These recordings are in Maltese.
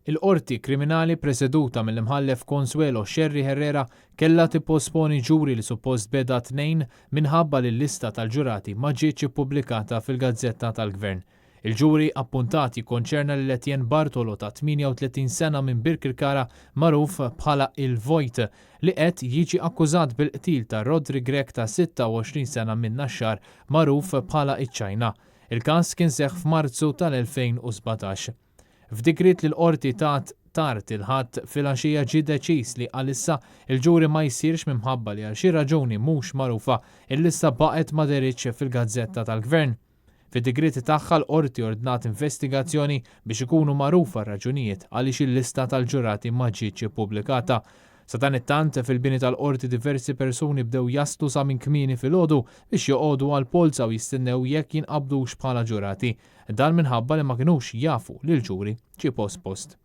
Il-Qorti Kriminali preseduta mill-Imħallef Consuelo Scerri Herrera kellha tipposponi ġuri li suppost beda t-Tnejn minħabba li l-lista tal-ġurati ma ġietx ippubblikata fil-Gazzetta tal-Gvern. Il-ġuri appuntat jikkonċerna lil Etienne Bartolo ta' 38 sena minn Birkirkara magħruf bħala Il-Vojt li qed jiġi akkużat bil-qtil ta' Rodri Grech ta' 26 sena minn Naxxar magħruf bħala Iċ-Ċajna. Il-każ kien seħħ f'Marzu tal-2017. F'digriet li l-Qorti tat tard il-Ħadd filgħaxija ġie deċiż li għalissa il-ġuri ma jsirx minħabba li għal xi raġuni mhux magħrufa il-lista baqgħet ma dehritx fil-gazzetta tal-Gvern. Fid-digriet tagħha l-Qorti ordnat investigazzjoni biex ikunu magħrufa r-raġunijiet għaliex il-lista tal-ġurati ma ġietx ippubblikata. Sadanittant, fil-bini tal-Qorti diversi persuni bdew jaslu sa minn kmieni filgħodu biex joqogħdu għall-polza u jistennew jekk jinqabdux bħala ġurati. Dan minħabba li ma kinux jafu li l-ġuri ġie pospost.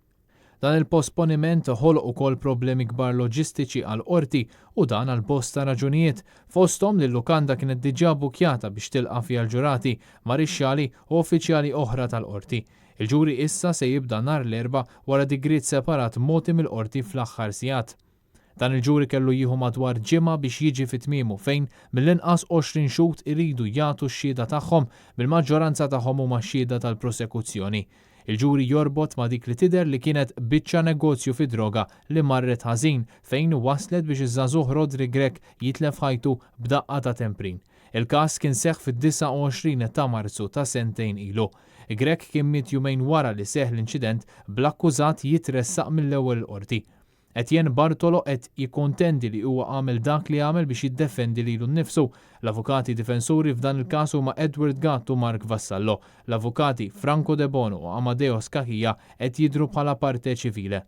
Dan il-posponiment ħoloq ukoll problemi kbar loġistiċi għall-Qorti u dan għal bosta raġunijiet, fosthom li l-lukanda kienet diġà bukjata biex tilqa' fiha l-ġurati, marixxali u uffiċjali oħra tal-Qorti. Il-ġuri issa se jibda nhar l-Erbgħa wara digriet separat mogħti mill-Qorti fl-aħħar sigħat. Dan il-ġuri kellu jieħu madwar ġimgħa biex jiġi fi tmiemu fejn mill-inqas 20 xhud iridu jagħtu x-xhieda tagħhom, bil-maġġoranza tagħhom huma xhieda tal-prosekuzzjoni. Il-ġuri jorbot ma' dik li tidher li kienet biċċa negozju fid-droga li marret ħażin fejn wasslet biex iż-żagħżugħ Rodri Grech jitlef ħajtu b'daqqa ta' temprin. Il-każ kien seħħ fid-29 ta' Marzu ta' sentejn ilu. Grech kien miet jumejn wara li seħħ l-inċident bl-akkużat jitressaq mill-ewwel il-Qorti. Etienne Bartolo qed jikkontendi li huwa għamel dak li għamel biex jiddefendi lilu nnifsu. L-avukati difensuri f'dan il-każ huma Edward Gatt u Mark Vassallo. L-avukati Franco Debono u Amadeo Scachia qed jidhru bħala parte civile.